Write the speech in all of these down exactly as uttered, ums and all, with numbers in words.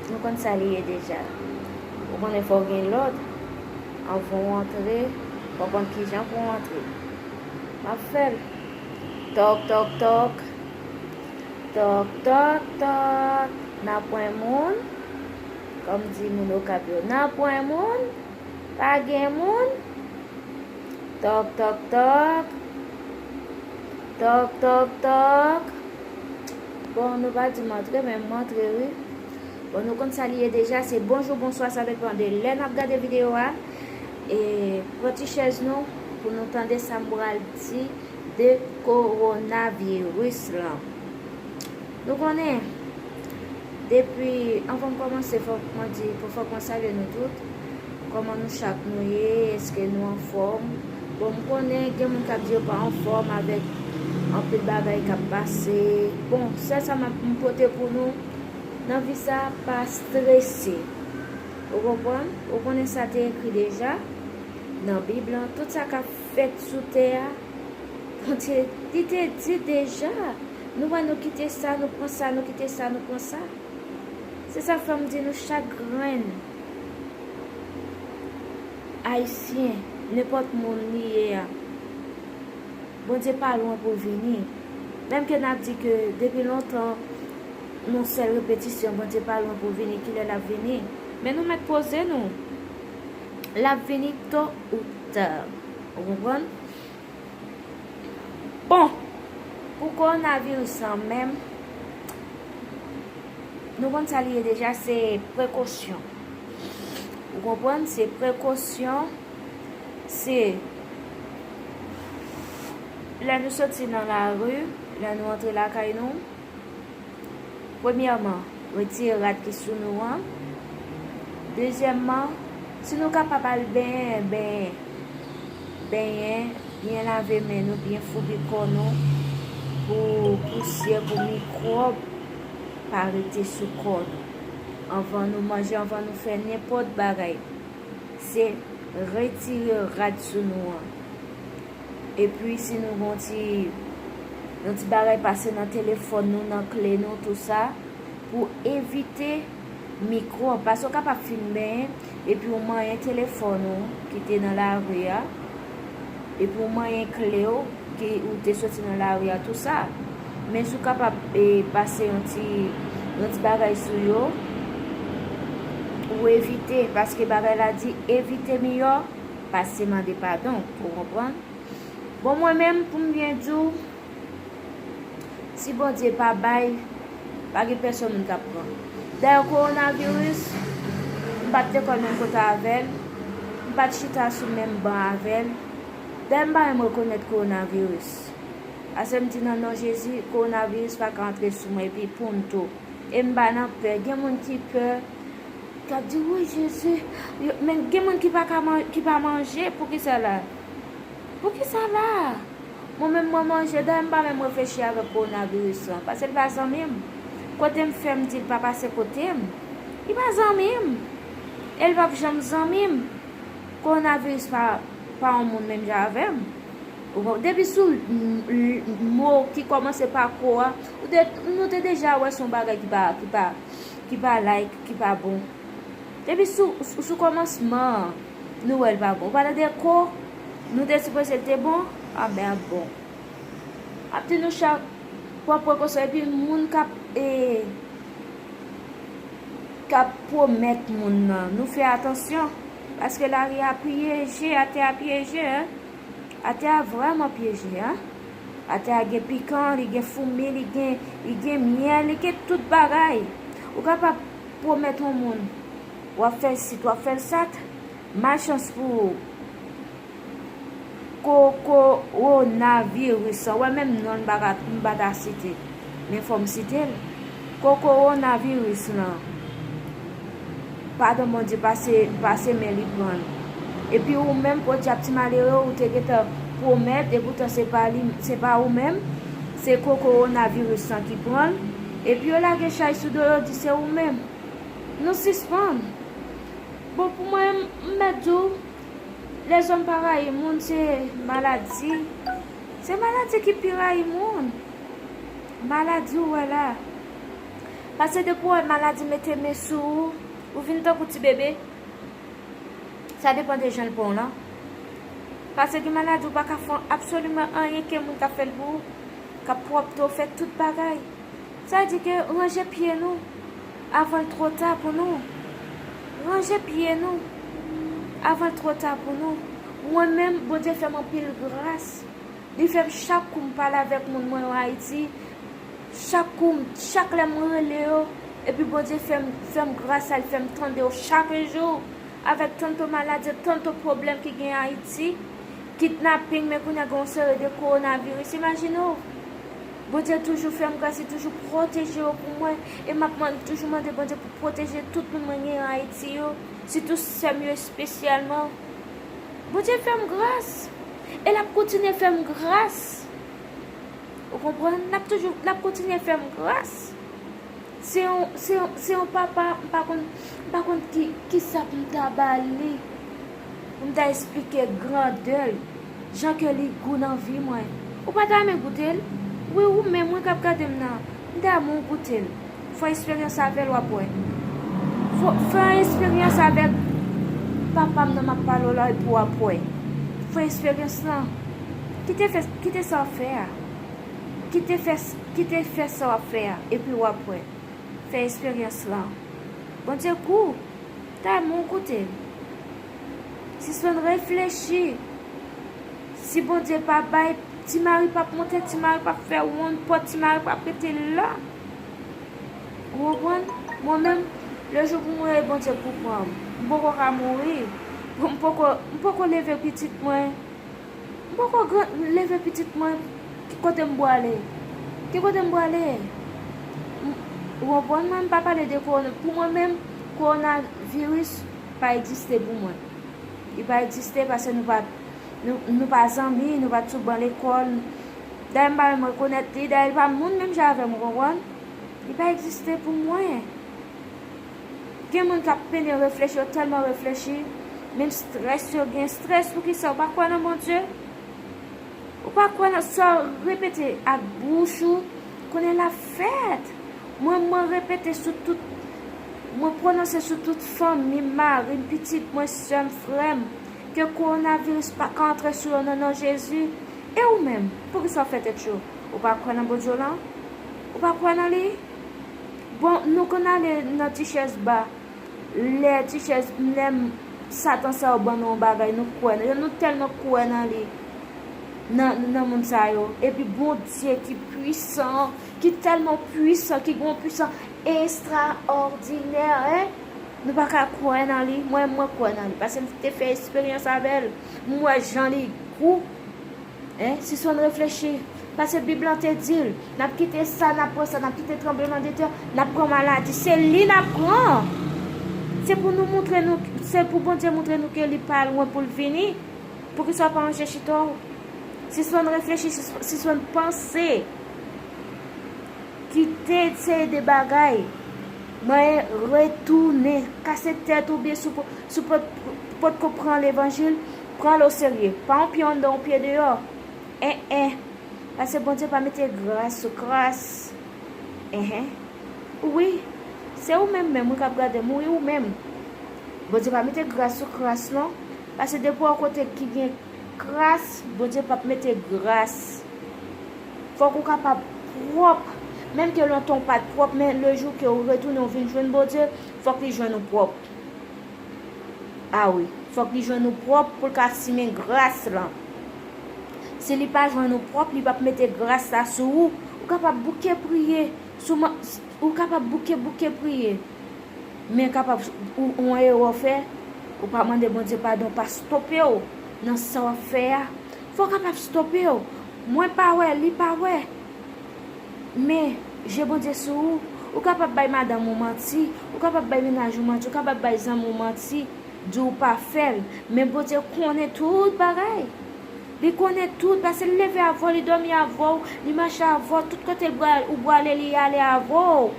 Nou konn sa li ye deja. Ou konnen fò w gen lòd. Anvan w antre, fò w konn kijan pou w antre. M ap fè l. Tòk, tòk, tòk. Tòk, tòk, tòk. N a pwen moun. Kòm di moun Okap yo, n a pwen moun. Pa gen moun. Tòk, tòk, tòk. Tòk, tòk, tòk. Bon, nou pa di m antre, men m antre, wi. Bon, nou konn sa li ye deja, se bonjou, bonswa, sa depann de lè n ap gade videyo a. E pran ti chèz nou pou nou tande sa m pral di de kowonaviris lan. Nou konnen, depi, anvan m kòmanse, fòk mwen di, pou fòk mwen salye nou tout. Kòman nou chak nou ye? Èske nou anfòm? Bon, m konnen gen moun k ap di yo pa anfòm avèk anpil bagay k ap pase. Bon, sèl sa m ap, m pote pou nou nan vi sa, pa strese. Ou konprann? Ou konnen sa te ekri deja nan Bib lan. Tout sa k ap fèt sou tè a, Bondye, li te di deja. Nou wè, nou kite sa, nou pran sa, nou kite sa, nou pran sa. Se sa fè m di nou chak grenn Ayisyen, nenpòt moun li ye a, Bondye pa lwen pou vini. Menm ke n ap di ke depi lontan nou sèl repetisyon, Bondye pa lwen pou vini, kilè l ap vini? Men nou mèt poze nou. L ap vini to ou ta. Ou konprann? Bon, pou kowonaviris lan menm, nou konn sa li ye deja, se prekosyon. Ou konprann? Se prekosyon. Se lè nou soti nan lari, lè nou antre lakay nou, premyèman, retire rad ki sou nou an. Dezyèmman, si nou kapab al benyen, benyen. Benyen, byen lave men nou, byen foubi kò nou pou pousyè, pou mikwòb pa rete sou kò nou. Anvan nou manje, anvan nou fè nenpòt bagay, se retire rad sou nou an. Epi si nou gen yon ti, yon ti bagay pase nan telefòn nou, nan kle nou, tou sa, pou evite mikwòb. Paske w kapab fin benyen, epi w manyen telefòn ou ki te nan lari a, epi w manyen kle w ki ou te soti nan lari a, tou sa. Men si w kapab, e, pase yon ti, yon ti bagay sou yo, ou evite, paske bagay la di evite miyò pase mande padon, ou konprann? Bon, mwen menm, pou m byen di w, si Bondye pa bay, pa gen pèsonn moun k ap pran. Dayè, kowonaviris, m pa t lekòl menm kote avè l, m pa t chita sou menm ban avè l. Dayè, m pa menm rekonèt kowonaviris. Paske m di nan non Jezi, kowonaviris pa ka antre sou mwen, epi pou m tou. E m pa nan pè. Gen moun ki pè, k ap di, "Wi, Jezi." Yo, men gen moun ki pa ka man-, ki pa manje. Poukisa la? Poukisa la? Mwen menm, mwen manje, dayè m pa menm reflechi avèk kowonaviris lan, paske l pa zanmi m. Kote m fè m di l pa pase kote m, li pa zanmi m. E l p ap janm zanmi m. Kowonaviris pa, pa yon moun menm jan avè m. Ou konprann? Depi sou m-, m-, mo ki kòmanse pa ko a, ou te, nou te deja wè se yon bagay ki pa, ki pa, ki pa like, ki pa bon. Depi sou, sou, sou kòmansman an, nou wè l pa bon. Ou pa tande ko, nou te sipoze l te bon, a ben ap bon. Ap di nou chak pran prekosyon, epi moun k ap, e, k ap pwomèt moun nan, nou fè atansyon, paske lari a pyeje, atè a pyeje, en. Atè a vrèman pyeje, en. Atè a gen pikan, li gen foumi, li gen, li gen myèl, li gen tout bagay. Ou kapab pwomèt yon moun, w ap fè sit, w ap fè sat, malchans pou ou. Kokowonaviris lan, w wè menm non l m pa ka, m pa ta site, men fò m site l. Kokowonaviris lan, padon Bondye pase, pase men li pran l. Epi ou menm, podyab ti malere, ou te gentan pwomèt, epoutan se pa li, se pa ou menm, se kokowonaviris lan ki pran l. Epi yo lage chay sou do, yo di se ou menm. Nou sispann. Bon, pou mwen, m mèt di w, lèzòm pa rayi moun, se maladi. Se maladi ki pi rayi moun. Maladi ou wè la. Paske depi w wè maladi mete men sou ou, ou vin tankou ti bebe. Sa depann de jan l pran w lan. Paske gen maladi ou pa ka fè absoliman anyen ke moun ka fè l pou ou, k ap pwòpte w, fè tout bagay. Sa di ke ranje pye nou avan l twò ta pou nou. Ranje pye nou avan l twò ta pou nou. Mwen menm, Bondye fè m anpil gras. Li fè m chak kou m pale avèk moun mwen yo Ayiti, chak kou m, chak lè m rele yo, epi Bondye fè m, fè m gras a li, fè m tande yo chak jou, avèk tanto maladi, tanto pwoblèm ki gen Ayiti, kidnaping, men kounye a gen yon seri de kowonaviris, imajine w. Bondye toujou fè m gras, li toujou pwoteje yo pou mwen, e m ap man-, toujou mande Bondye pou pwoteje tout moun mwen gen an Ayiti yo, sitou sè m yo espesyalman. Bondye fè m gras. E l ap kontinye fè m gras. Ou konprann? L ap toujou, l ap kontinye fè m gras. Se yon, se yon, se yon papa, m pa konn, m pa konn ki, ki sa pou m ta ba li. Pou m ta esplike grandè l, jan ke li gou nan vi mwen. Ou pa ta renmen goute l? Wi, ou menm wi k ap gade m nan. M ta renmen w goute l. Fè eksperyans avè l, w ap wè. Fò, fè eksperyans avèk papa m nan m ap pale w la, epi w ap wè. Fè eksperyans lan. Kite fè, kite sa w ap fè a. Kite fè, kite fè sa w ap fè a, epi w ap wè. Fè eksperyans lan. Bondye gou. Ta renmen w goute l. Sispann reflechi. Si Bondye pa bay, ti mari p ap monte, ti mari p ap fè wonn pòt, ti mari p ap rete la. Ou konprann? Mwen menm, le jou pou mwen, Bondye pou pran m. M poko ka mouri. M poko, m poko leve pitit mwen. M poko gran, leve pitit mwen. Ki kote m pwale? Ki kote m pwale? M, ou konprann mwen, m pa pale de kowona. Pou mwen menm, kowonaviris pa egziste pou mwen. Li pa egziste paske nou pa, nou, nou pa zanmi, nou pa t sou ban lekòl. Dayè m pa menm rekonèt li, dayè li pa moun menm jan avè m, ou konprann? Li pa egziste pou mwen. Gen moun k ap pennen reflechi, yo tèlman reflechi, menm strès yo gen. Strès poukisa? Ou pa kwè nan Bondye? Ou pa kwè nan sa w repete ak bouch ou? Konnen l ap fèt. Mwen, mwen repete sou tout, mwen pwononse sou tout fanmi m, mari m, pitit mwen, sè m, frè m, ke kowonaviris pa ka antre sou yo nan non Jezi. E ou menm, poukisa w fè tèt cho? Ou pa kwè nan Bondye w lan? Ou pa kwè nan li? Bon, nou konn ale nan ti chèz ba. Lè ti chèz, lè m, Satan sa yo ban nou yon bagay, nou kwè nan, nou tèlman kwè nan li, nan, nan moun sa yo. Epi Bondye ki pwisan, ki tèlman pwisan, ki gen yon pwisans estraòdinè, en, nou pa ka kwè nan li. Mwen, mwen kwè nan li, paske m te fè eksperyans avè l. M wè jan li gou. En, sispann reflechi. Paske Bib lan te di l, n ap kite sa, n ap pran sa, n ap kite tranblemanntè, n ap pran maladi. Se li n ap pran. Se pou nou montre nou, se pou Bondye montre nou ke li pa lwen pou l vini. Poukisa w pa ranje chita w? Sispann reflechi, sis-, sispann panse. Kite seri de bagay. Mwen retounen, kase tèt ou byen si w po-, si w pot-, potko pran levanjil, pran l oserye. Pa yon pye anndan, yon pye deyò. En, en. Paske Bondye pa mete gras sou kras. Enhen. Wi. Se ou menm menm, wi, k ap gade m. Wi, ou menm. Bondye pa mete gras sou kras, non. Paske depi w kote ki gen kras, Bondye p ap mete gras. Fòk ou kapab pwòp. Menm ke lontan w pa t pwòp, men le jou ke w retounen, w vin jwenn Bondye, fòk li jwenn ou pwòp. A wi, fòk li jwenn ou pwòp pou l ka simen gras lan. Si li pa jwenn ou pwòp, li p ap mete gras la sou ou. Ou kapab bouke priye, sou man-, ou kapab bouke, bouke priye. Men kapab ou, ou yon erè w fè, ou pa mande Bondye padon, pa stope w nan sa w ap fè a. Fò w kapab stope w. Mwen pa wè, li pa wè. Men, je Bondye sou ou. Ou kapab bay madanm ou manti, ou kapab bay mennaj ou manti, ou kapab bay zanmi w manti, di w pa fè l. Men Bondye konnen tout bagay. Li konnen tout, paske li leve avè w, li dòmi avè w, li mache avè w, tout kote l bra-, ou prale, li ale avè w.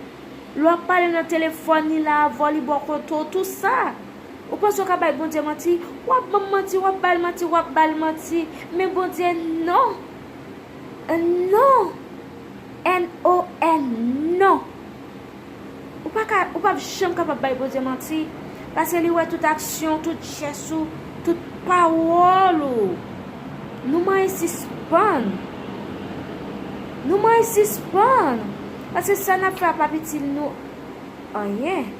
Lè w ap pale nan telefòn, li la avè w, li bò kote w, tout sa. Ou panse w ka bay Bondye manti? W ap ban m manti, w ap ba l manti, w ap ba l manti. Men Bondye, non. Non. N O N, non. janm kapab bay Bondye manti, paske li wè tout aksyon, tout jès ou, tout pawòl ou. Nou manyen sispann. Nou manyen sispann. Paske sa n ap fè a p ap itil nou anyen.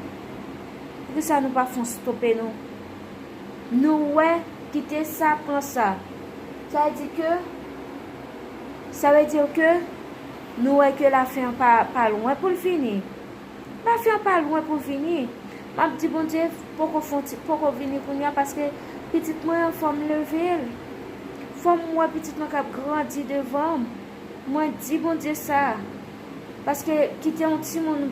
Poukisa nou pa fon stope nou? Nou wè, kite sa, pran sa. Sa vle di ke, sa vle di ke nou wè ke lafen an pa, pa lwen pou l fini. Lafen an pa lwen pou l vini. M ap di Bondye poko fon ti, poko vini kounye a, paske pitit mwen an, fò m leve l. Fò m wè pitit mwen k ap grandi devan m. Mwen di Bondye sa. Paske kite yon timoun,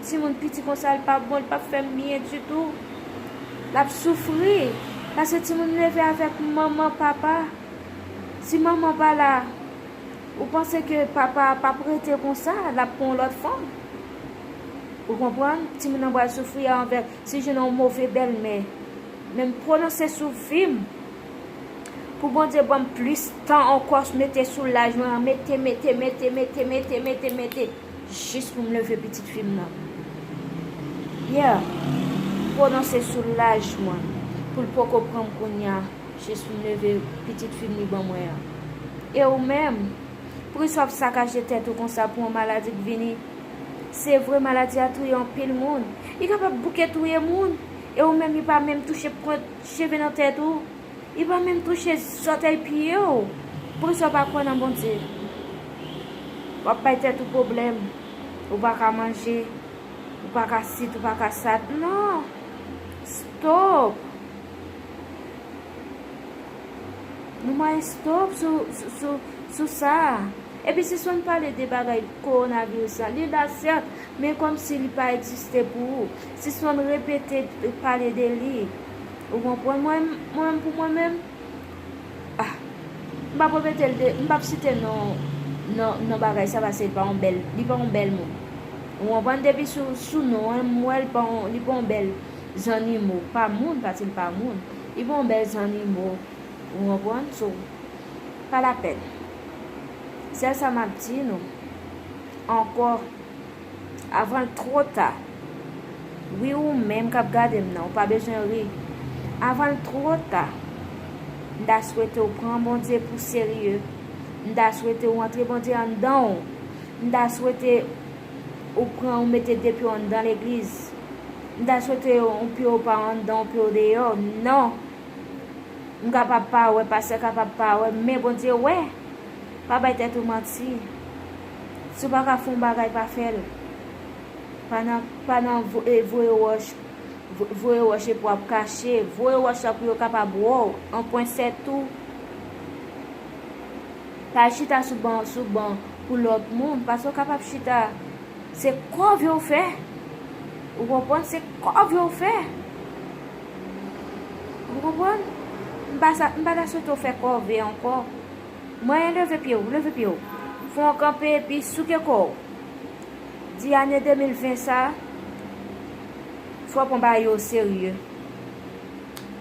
timoun piti konsa, l pa bon, l p ap fè m byen ditou. L ap soufri. Paske timoun leve avèk manman, papa. Si manman pa la, ou panse ke papa p ap rete konsa, l ap pran yon lòt fanm? Ou konprann? Timoun nan pral soufri avèk, si jwenn yon move bèlmè. Men m pwononse sou vi m, pou Bondye ban m plis tan ankò, mete sou laj mwen an, mete, mete, mete, mete, mete, mete, mete, jis pou m leve pitit fi m nan. Yeah. Pwononse sou laj mwen, pou l poko pran m kounye a, jis pou m leve pitit fi m li ban mwen an. E ou menm, poukisa w ap sakaje tèt ou konsa pou yon maladi k vini? Se vre, maladi a touye anpil moun. Li kapab bouke touye moun. E ou menm, li pa menm touche pwent cheve nan tèt ou. Li pa menm touche zòtèy pye w. Poukisa w pa kwè nan Bondye? W ap bay tèt ou pwoblèm. Ou pa ka manje. Ou pa ka sit, ou pa ka sat. Non. Stop. Nou mande stop sou, sou, sou, sou sa. Epi sispann pale de bagay kowonaviris la. Li la sèt, men kòmsi li pa egziste pou ou. Sispann repete pale de li. Ou konprann? Mwen, mwen menm pou mwen menm, ah, m p ap repete l de, m p ap site non, non, non bagay sa, paske li pa yon bèl, li pa yon bèl moun. Ou konprann? Depi sou, sou non an, m wè li pa yon, li pa yon bèl zannimo. Pa moun, paske li pa moun. Li pa yon bèl zannimo. Ou konprann? So, pa lapèn. Sèl sa m ap di nou ankò, avan l twò ta. Wi, ou menm k ap gade m nan, ou pa bezwen ri. Avan l twò ta, m ta swete w pran Bondye pou serye. M ta swete w antre Bondye anndan w. M ta swete ou pran, ou mete de pye w anndan legliz. M ta swete yon pye w pa anndan, yon pye w deyò. Non. M kapab pa wè, pastè kapab pa wè, men Bondye wè. Pa bay tèt ou manti. Si w pa ka fè yon bagay, pa fè l. Pa nan, pa nan vo-, e voye wòch, vo-, voye wòch epi w ap kache. Voye wòch la pou yo kapab wè w. An pwen sèt tou. Pa chita sou ban, sou ban pou lòt moun, paske w kapab chita. Se kòve w fè. Ou konprann? Se kòve w fè. Ou konprann? M pa sa, m pa ta swete w fè kòve ankò. Mwen, leve pye w, leve pye w. Fè yon kanpe epi souke kò w. Di ane de mil ven sa, fò w pran bagay yo oserye.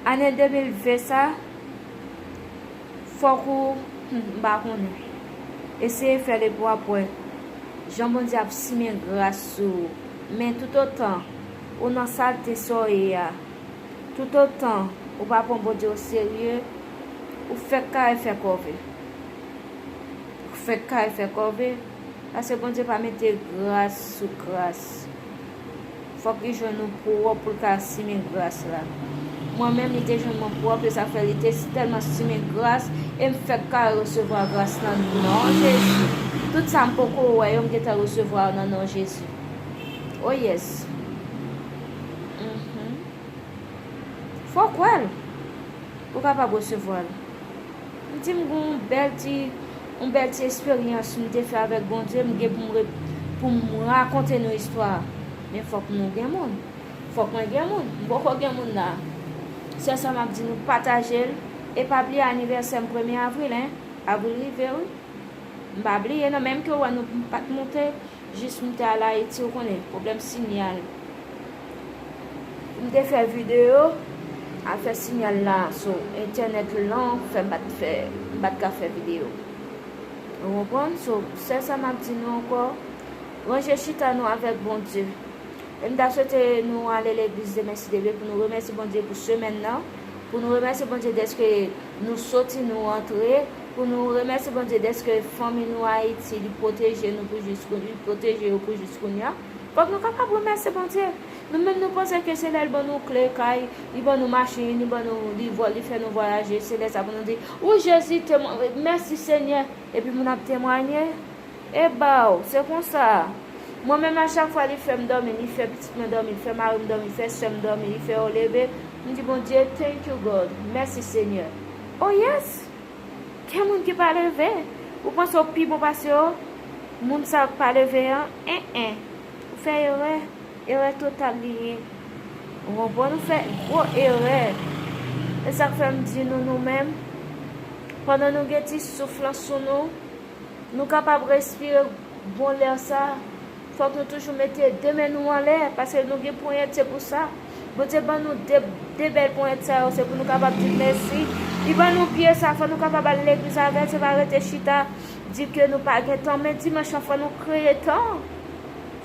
Ane de mil ven sa, fòk ou, hmm, m pa konnen. Eseye fè l epi w ap wè jan Bondye ap simen gras sou ou. Men toutotan ou nan salte sa w ye a, toutotan ou pa pran Bondye o serye, ou fèk kare fè kòve. Ou fèk kare fè kòve. Paske Bondye pa mete gras sou gras. Fòk li jwenn ou pwòp pou l ka simen gras la. Mwen menm, li te jwenn mwen pwòp, e sa fè li te tèlman simen gras, e m fèk ka resevwa gras nan non Jezi. Tout sa m poko wè yo, m gentan resevwa yo nan non Jezi. Oh yes. Mhm. Fò w kwè l. Ou kapab resevwa l. M di m gen yon bèl ti, yon bèl ti esperyans m te fè avèk Bondye, m gen pou m re-, pou m rakonte nou istwa a. Men fòk nou gen moun. Fòk mwen gen moun. M poko gen moun la. Sèl sa m ap di nou, pataje l. E pa bliye anivèsè m premye avril, en. Avril rive, wi. M pa bliye, non, menm ke w wè nou pa t monte, jis m te al Ayiti, ou konnen, pwoblèm sinyal. M te fè videyo, afè sinyal la, so, entènèt lan fè m pa t fè, m pa t ka fè videyo. Ou konprann? So, sèl sa m ap di nou ankò, ranje chita nou avèk Bondye. E m ta swete nou ale legliz demen, si Dye vle, pou nou remèsye Bondye pou semèn nan, pou nou remèsye Bondye dèske nou soti, nou antre, pou nou remèsye Bondye dèske fanmi nou Ayiti, li pwoteje nou pou jis kou-, li pwoteje yo pou jis kounye a. Fòk nou kapab remèsye Bondye. Nou menm nou panse ke se lè l ban nou kle kay, li ban nou machin, li ban nou, li vwa-, li fè nou vwayaje, se lè sa pou nou di, "Wi, Jezi, temwa-, mèsi, Senyè." Epi moun ap temwanye. E baw, se konsa. Mwen menm, a chak fwa li fè m dòmi, li fè pitit mwen dòmi, li fè mari m dòmi, li fè sè m dòmi, li fè yo leve, m di, "Bondye, thank you, God. Mèsi, Senyè." Oh yes! Gen moun ki pa leve. Ou panse w pi bon pase yo? Moun sa yo k pa leve an, en, en. Ou fè erè. Erè total li ye. Ou konprann? Ou fè gwo erè. E sa k fè m di nou, nou menm, pandan nou gen ti souf lan sou nou, nou kapab respire bon lè sa, fòk nou toujou mete de men nou anlè, paske nou gen ponyèt, se pou sa. Bondye ban nou de, de bèl ponyèt sa yo, se pou nou kapab di l mèsi. Li ban nou pye sa, fòk nou kapab al legliz avè l, se pa rete chita, di ke nou pa gen tan, men dimanch lan, fòk nou kreye tan.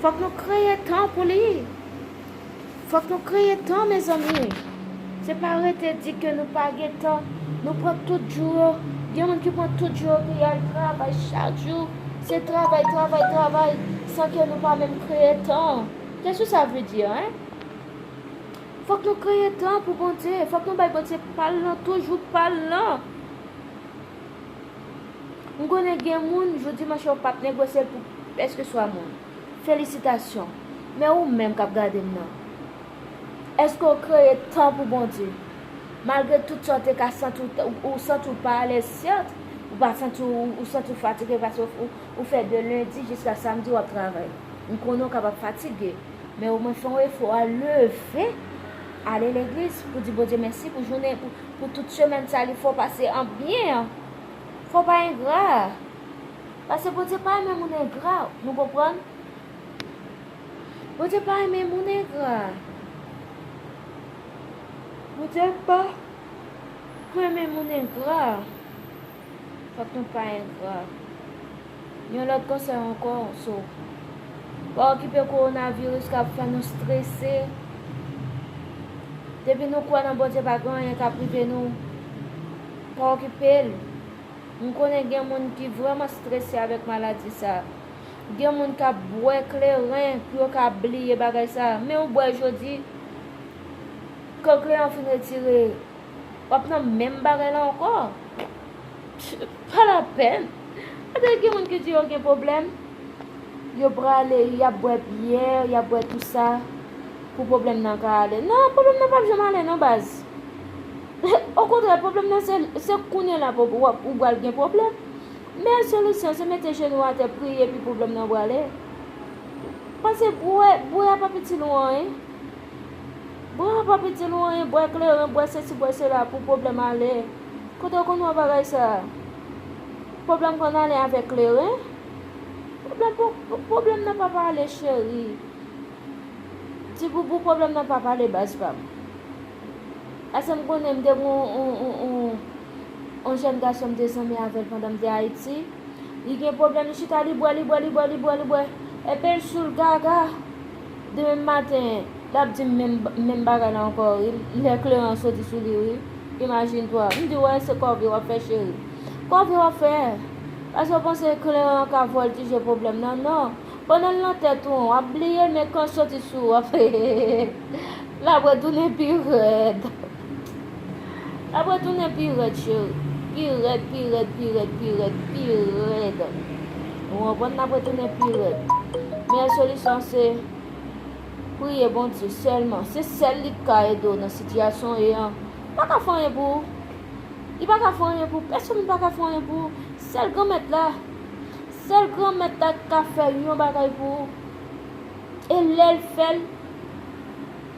Fòk nou kreye tan pou li. Fòk nou kreye tan, mezanmi. Se pa rete di ke nou pa gen tan. Nou pran tout jou yo. Gen moun ki pran tout jou yo pou y al travay chak jou. Se travay, travay, travay, san ke nou pa menm kreye tan. Qu'est-ce que ça veut dire, hein? Fòk nou kreye tan pou Bondye. Fòk nou bay Bondye pa l lan, toujou pa l lan. M konnen gen moun, jou dimanch yo p ap negosye l pou kèlkeswa moun. Felisitasyon. Men ou menm k ap gade m nan, èske w kreye tan pou Bondye? Malgre tout sa w te ka santi w, ou, ou santi w pa alèz, sèt, ou pa santi w, ou santi w fatige paske w, ou, ou fè de lendi jiska samdi w ap travay. M konnen w kapab fatige, men omwen fè yon efò a leve, ale legliz pou di Bondye mèsi pou jounen, pou, pou tout semèn sa li fè w pase an byen an. Fò w pa engra. Paske Bondye pa renmen moun engra, nou konprann? Bondye pa renmen moun engra. Bondye pa renmen moun engra. Fòk nou pa engra. Yon lòt konsèy ankò, so, pa okipe kowonaviris k ap fè nou strese. Depi nou kwè nan Bondye, pa gen anyen k ap rive nou. Pa okipe l. M konnen gen moun ki vrèman strese avèk maladi sa. Gen moun k ap bwè kleren pou yo ka bliye bagay sa. Men ou bwè jodi, kan kleren an fin retire, w ap nan menm bagay la ankò. Pff, pa lapèn. Gade, gen moun ki di yo gen pwoblèm. Yo prale, y ap bwè byè, y ap bwè tou sa pou pwoblèm nan ka ale. Non, pwoblèm nan p ap janm ale non, baz. Okontrè, pwoblèm nan se, se kounye la pou w ap, ou pral gen pwoblèm. Men solisyon se mete jenou atè, priye, epi pwoblèm nan prale. Paske bwè, bwè a p ap itil ou anyen. Bwè a p ap itil ou anyen, bwè kleren, bwè sesi, bwè sela pou pwoblèm ale. Kote w konn wè bagay sa? Pwoblèm konn ale avèk kleren? Pwoblèm, pwoblèm nan p ap ale, cheri. Ti boubou, pwoblèm nan p ap ale, baz pa m. Paske m konnen m te gen yon, yon, yon, yon, yon jèn gason m te zanmi avè l pandan m te Ayiti. Li gen pwoblèm, li chita, li bwè, li bwè, li bwè, li bwè, li bwè, li bwè. Epi l sou l gaga. Demen maten, l ap di m menm, menm bagay la ankò, wi. Lè kleren an soti sou li, wi. Imajine twa. M di, wè, se kòve w ap fè, cheri. Kòve w ap fè. Paske w panse kleren an ka vòltije pwoblèm nan? Non. Pandan l nan tèt ou an, w ap bliye l, men kan l soti sou ou, w ap, l ap retounen pi rèd. L ap retounen pi rèd, cheri. Pi rèd, pi rèd, pi rèd, pi rèd, pi rèd. Ou konprann? L ap retounen pi rèd. Meyè solisyon se priye Bondye sèlman. Se sèl li k ka ede w nan sitiyasyon w ye an. Li pa ka fè anyen pou ou. Li pa ka fè anyen pou ou. Pèsonn pa ka fè anyen pou ou. Sèl Granmèt la. Sèl Granmèt la k ka fè yon bagay pou ou. E lè l fè l,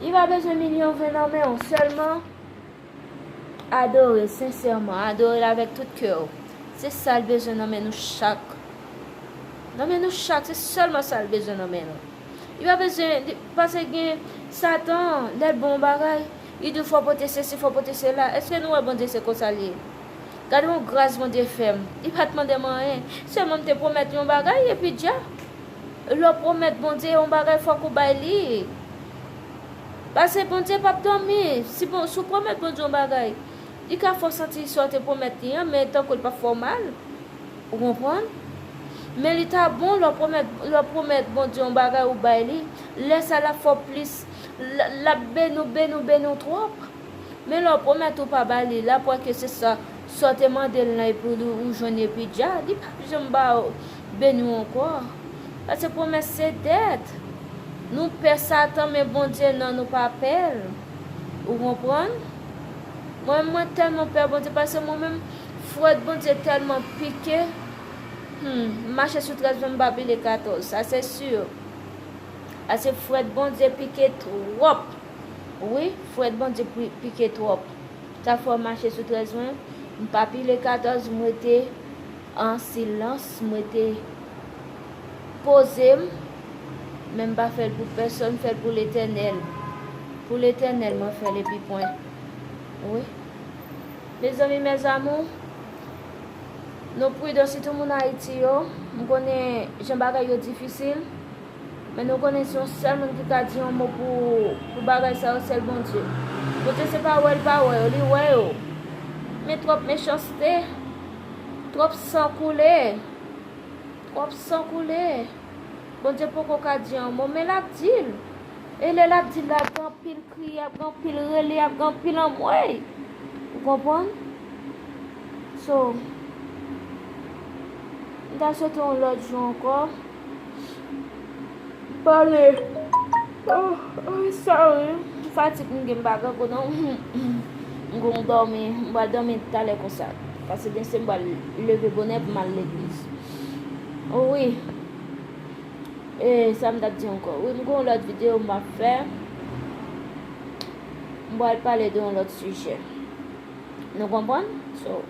li pa bezwen milyon ven nan men w. Sèlman adore sensèman. Adore l avèk tout kè w. Se sa l bezwen nan men nou chak. Nan men nou chak, se sèlman sa l bezwen nan men nou. Li pa bezwen, li, paske gen Satan, lè l ba w yon bagay, li di w fò w pote sesi, fò w pote sela. Èske nou wè Bondye se konsa l ye? Gade yon gras Bondye fè m. Li pa t mande m anyen. Sèlman m te pwomèt yon bagay, epi dja, lè w pwomèt Bondye yon bagay, fòk ou bay li. Paske Bondye p ap dòmi. Si bon, si w pwomèt Bondye yon bagay, li ka fè w santi sa w te pwomèt li an, men tankou l p ap fè w mal. Ou konprann? Men li ta bon lè w pwomèt, lè w pwomèt Bondye yon bagay ou bay li, lè sa l ap fè w plis, l, l ap beni w, beni w, beni w twòp. Men lè w pwomèt ou pa ba li, l ap wè ke se sa, sa w te mande l lan epi ou, ou jwenn epi dja, li p ap janm ba w, beni w ankò. Paske pwomès se dèt. Nou pè Satan, men Bondye non, nou pa pè l. Ou konprann? Mwen menm, mwen tèlman pè Bondye, paske mwen menm, frèt Bondye tèlman pike. Hmm, m mache sou trèz mwen, m pa pile katòz, sa se si. Paske frèt Bondye pike twòp. Wi, frèt Bondye pi-, pike twòp. Sa fè w mache sou trèz mwen, m pa pile katòz, m rete an silans, m rete poze m, men m pa fè l pou pèsonn, m fè l pou Letènèl. Pou Letènèl, mwen fè l epi pwen. Wi. Mezanmi, mes amours, nou pridan, sitou moun Ayiti yo. M konnen jan bagay yo difisil. Men nou konnen se yon sèl moun ki ka di yon mo pou, pou bagay sa yo, sèl Bondye. Bondye se pa wè l pa wè yo, li wè yo. Men twòp mechanste, twòp san koule, twòp san koule. Bondye poko ka di yon mo, men l ap di l. E lè l ap di l la, gen anpil kriye, ap gen anpil rele, ap gen anpil anmwey. Ou konprann? So, m ta swete yon lòt jou ankò. Pale. Oh, oh, sorry. Fatig m gen, m pa grangou non. M gon dòmi. M pral dòmi talè konsa. Paske byen si m pral leve bonè pou m al legliz. Oh, wi. E sa m t ap di ankò. Wi, m gon lòt videyo m ap fè. M pral pale de yon lòt sijè. Nou konprann? So,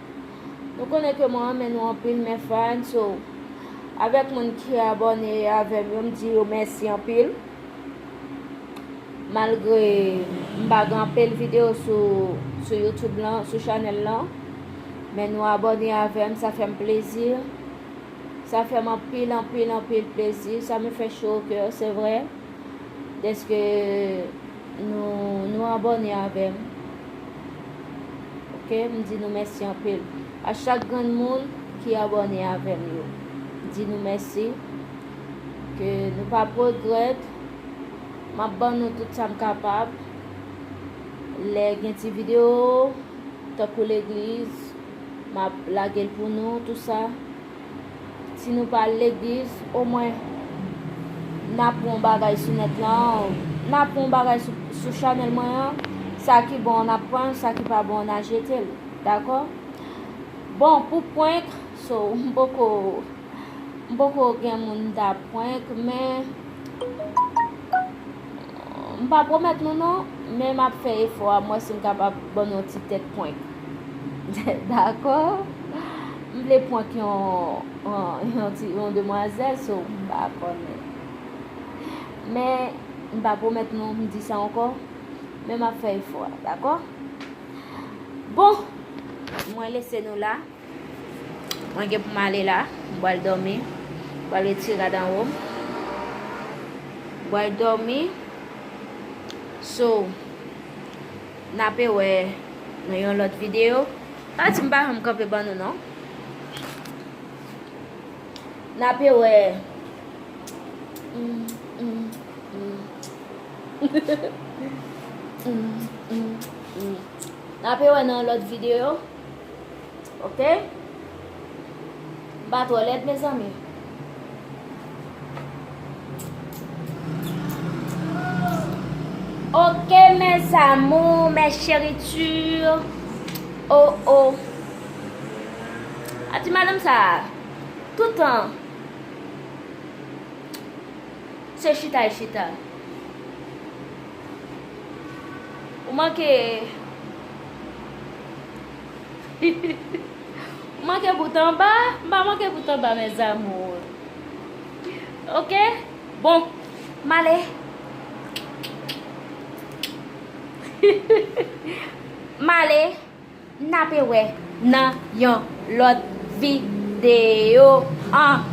nou konnen ke mwen renmen nou anpil, mes fans. So, avèk moun ki abòne avè m yo, m di yo mèsi anpil. Malgre m pa gen anpil videyo sou, sou YouTube lan, sou chanèl lan, men nou abòne avè m, sa fè m plezi. Sa fè m anpil, anpil, anpil plezi. Ça me fait chaud au cœur, c'est vrai. Dèske nou, nou abòne avè m. Oke, m di nou mèsi anpil. A chak grenn moun ki abòne avè m yo, m di nou mèsi. Ke nou p ap regrèt. M ap ban nou tout sa m kapab. Lè gen ti videyo, tankou legliz, m ap lage l pou nou, tou sa. Si nou pa al legliz, omwen n aprann yon bagay sou nèt lan, n aprann yon bagay sou, sou chanèl mwen an. Sa ki bon, n ap pran l, sa ki pa bon, n a jete l. Dakò? Bon, pou prank, so, m poko, m poko gen moun m ta prank, men m pa pwomèt nou non, men m ap fè efò a, m wè si m kapab ban nou yon ti tèt prank. Dakò? M vle prank yon, yon, yon ti, yon demwazèl, so m pa konnen. Men, m pa pwomèt nou, m di sa ankò, men m ap fè efò a, dakò? Bon, mwen lese nou la. Mwen gen pou m ale la. M pral dòmi. M pral retire rad anwo m. M pral dòmi. So, n ape wè nan yon lòt videyo. Pa di m pa janm kanpe ban nou non. N ape wè. Mm, mm, mm. Mm, mm, mm. N ape wè nan yon lòt videyo. Oke? M pa twò lèd, mezanmi. Oke, mes amours, mes chéritures. Oh, oh. A di madanm sa, toutan, se chita l chita. Ou manke, ou manke bout anba, m pa manke bout anba, mes amours. Oke? Bon, m ale. M ale. N ape wè nan yon lòt videyo an.